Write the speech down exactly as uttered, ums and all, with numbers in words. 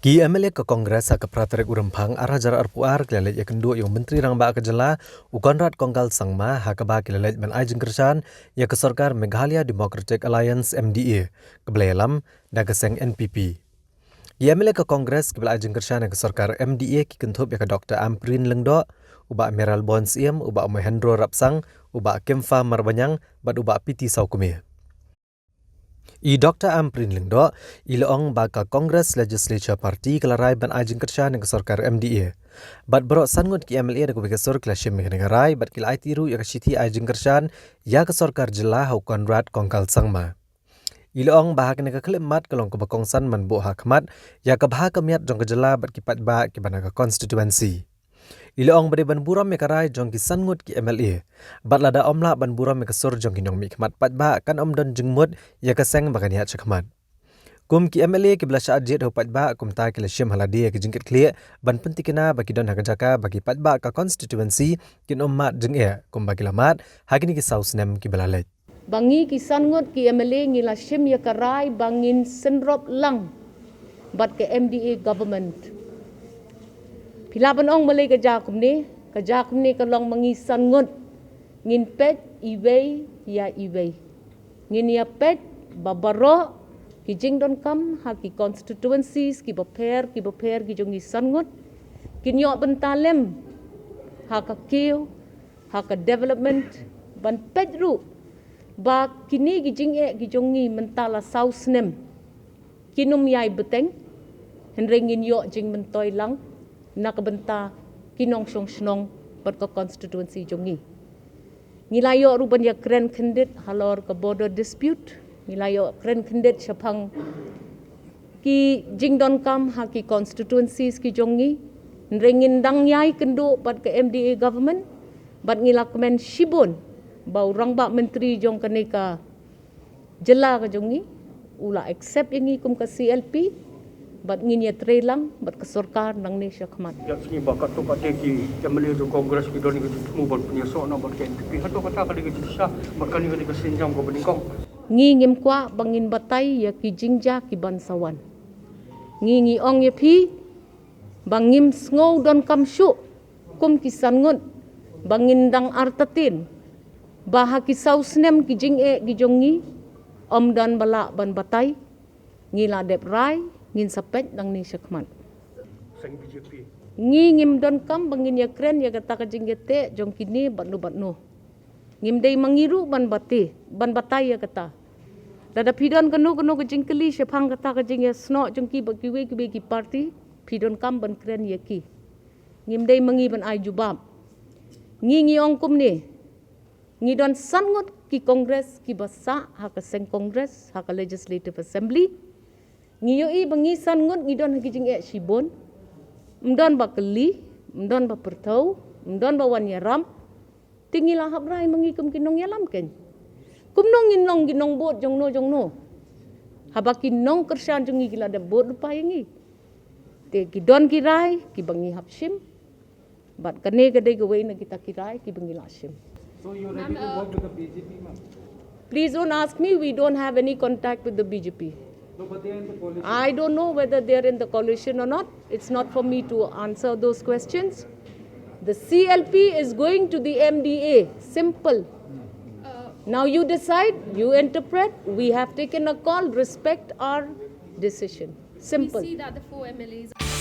Ki M L A ka Congress ha ka phra tarik u Rymphang ar hajar arphew ar ki la leit ïakynduh ïa u Myntri Rangbah ka jylla u Conrad Kongkal Sangma ha kaba ki la leit ban ai jingkyrshan ïa ka sorkar Meghalaya Democratic Alliance M D A kaba la ïalam da ka seng N P P. Ki M L A ka Congress kiba la ai jingkyrshan ïa ka sorkar M D A ki kynthup ïa ka Doctor Ampareen Lyngdoh, u Bah Mayralborn Syiem, u Bah Mohendro Rapsang, u Bah Kempha Marbaniang bad u Bah P T Sawkmie. I Doctor Ampareen Lyngdoh i la ong ba ka Congress Legislature Party ka la rai ban ai jingkyrshan ïa ka sorkar M D A. Bad baroh san ngut ki M L A da kawei ka sur ki la shim ïa kane ka rai bad ki la aiti ruh ïa ka shithi ai jingkyrshan ïa ka sorkar jylla ha u Conrad Kongkal Sangma. I la ong ba ha kane ka khyllipmat ka long kaba kongsan ban buh ha khmat ïa ka bha ka miat jong ka jylla bad ki paidbah kiba na ka constituency. I la ong ba dei ban burom ïa ka rai jong ki san ngut ki M L A bad lada ym lah ban burom ïa ka sur jong ki nongmihkhmat paidbah kan ym don jingmut ïa ka seng ba kan ïaid shakhmat. Kum ki M L A kiba la shah jied ha u paidbah, kumta ki la shim ha lade ïa ka jingkitkhlieh ban pyntikna ba ki don ha ka jaka ba ki paidbah ka constituency kin ym mad jingeh kumba ki la mad ha kine ki saw snem kiba la leit. Ba ngi ki san ngut ki M L A ngi la shim ïa ka rai ba ngin synrop lang bad ka M D A government. Phi lah ban ong balei ka jia kumne, ka jia kumne ka long ba ngi san ngut ngin peit iwei ïa iwei. Ngin ïa peit ba baroh ki jingdonkam ha ki constituencies kiba pher kiba pher ki jong ngi san ngut kin ïoh bynta lem ha ka kiew, ha ka development, ban peit ruh ba kine ki jingeh ki jong ngi mynta la saw snem kin ym ïai bteng, hynrei ngin ïoh jingmyntoi lang na ka bynta ki nongshong shnong bad ka constituency jong ngi. Ngi la ïoh ruh ban ïakren khyndiat halor ka border dispute, ngi la ïoh kren khyndiat shaphang ki jingdonkam ha ki constituencies ki jong ngi. Hynrei ngin dang ïai kynduh bad ka M D A government bad ngi la kmen shibun ba u rangbah myntri jong kane ka jylla ka jong ngi u la accept ïa ngi kum ka C L P bad ngin ïatrei lang bad ka sorkar nangne shakhmat. Ïa sngi ba katto katne ki M L A jong Congress ki don ïa ka jingthmu ban pynïasoh noh bad ka N P P, hato kata ka dei ka jingshisha bad kane ka dei ka sienjam kaba nyngkong? Ngi ngim kwah ba ngin batai ïa ki jingjia kiban sa wan. Ngi ngi ong ïa phi ba ngim sngew donkam shuh kum ki san ngut ba ngin dang artatien ba ha ki saw snem ki jingeh ki jong ngi ym don ba lah ban batai. Ngi la dep rai, ngin sa peit nangne shakhmat. Seng B J P. Ngi ngim donkam ba ngin ïakren ïa kata ka jingïateh jong kine bad no bad no. Ngim dei ma ngi ruh ban bati, ban batai ïa kata. Lada phi don kano kano ka jingkylli shaphang kata ka jingïasnoh jong ki bad kiwei kiwei ki party, phi donkam ban kren ïa ki. Ngim dei ma ngi ban ai jubab. Ngi ngi ong kumne. Ngi don san ngut ki Congress kiba sah ha ka seng Congress ha ka Legislative Assembly. Ngi ïohi ba ngi san ngut ngi don ha ki jingeh shibun. Ym don ba kylli, ym don ba pyrthew, ym don ba wan ïaram. Te ngi la hap rai ma ngi kum ki nongïalam kein. Kumno ngin long ki nongbud jongno jongno? Haba ki nongkyrshan jong ngi ki la dep bud lypa ïa ngi. Te ki don ki rai kiba ngi hap shim. Bad kane ka dei kawei na kita ki rai kiba ngi la shim. So you're ready to work with the B J P, ma'am? Please don't ask me. We don't have any contact with the B J P. No, but they are in the coalition. I don't know whether they are in the coalition or not. It's not for me to answer those questions. The C L P is going to the M D A. Simple. Now you decide, you interpret. We have taken a call. Respect our decision. Simple. We see that the four M L As